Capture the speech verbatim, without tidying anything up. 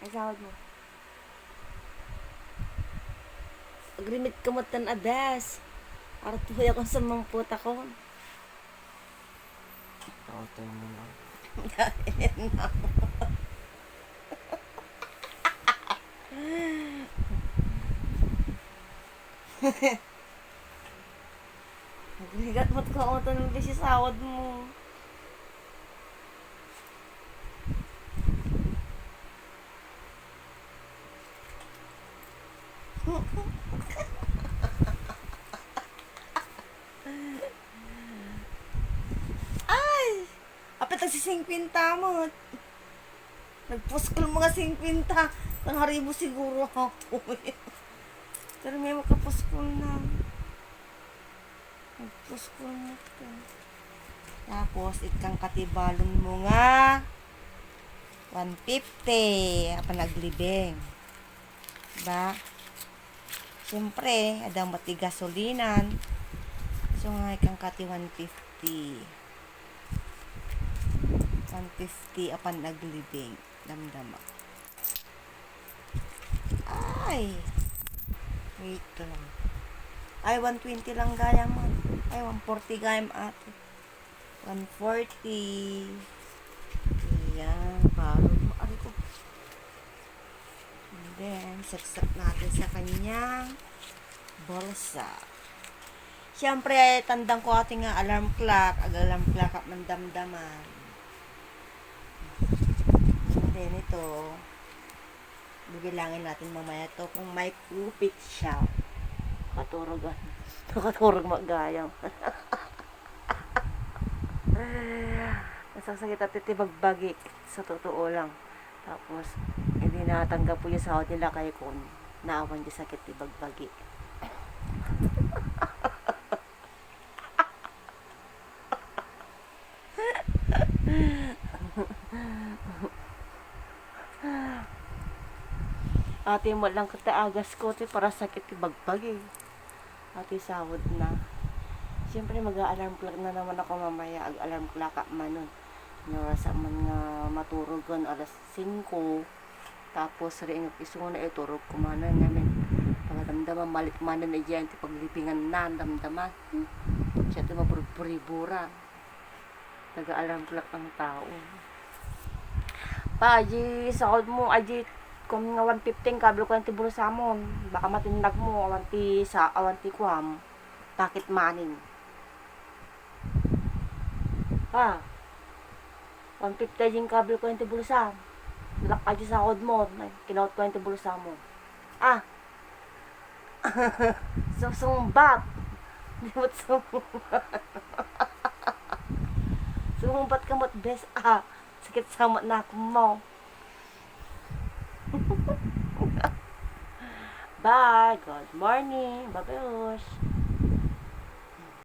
Sahod mo. Agrimit ka met tan a bes. Artuya ko sa mangputa ko. Auto mo na. Agrigat met ka utan ng besi sahod mo. Ay! Apit ang sisingkwenta mo. Nagpuskol mga singkwenta. Nang hari mo siguro ako. Pero may makapuskol na. Nagpuskol na ka. Tapos, ikang katibalon mo nga one fifty. Apan aglibing. Ba? Siyempre, adda met ti gasolinan. So, nga ikang kati one fifty. One fifty apan aglibing. Damdama. Ay! Wait lang. Ay, one twenty lang gayam. Ay, one forty gayam ate. One forty. Ayan, parang, ano ko? And then, saksak natin sa kanyang bulsa. Siyempre, tandang ko ati nga alarm clock, ag-alarm clock at mandamdaman. And then, ito, bibilangin natin mamaya to kung may kupit siya. Katurog, ah. Katurog magayam. Nasakit ati ti bagbagi, sa totoo lang. Tapos, hindi natanggap ko yung sahod nila kay kun naawan yung sakit ti bagbagi. Ati mo lang kita agas ko, ti para sakit ti bagbagi. Ati sahod na. Siyempre, mag-a-alarm clock na naman ako mamaya. Ag-alarm clock up manon. Nga sa man nga maturugan alas singko. Tapos, rin nga iso nga naiturog ko manen ngamin. Pagdamdama, malit manen na dyan, ti paglibingan na, damdama. Hmm. Siya ti maburburibura. Nag-alarm clock ang tao. Pa, aji sahod mo, aji, kung nga one fifty, kabil ko yung ti bulsa mo. Baka matindag mo, awan ti sa, awan ti kuam. Pocket money. Ah, one fifty din kabil ko yung ti bulsa. Lakad yung sahod mo. Kinaot ko yung ti bulsa mo. Ah! Susungbat! Di ba't sungbat? Sungbat ka mo't bes, ah! Sakit sa mo na mo. Bye. Good morning. Babush.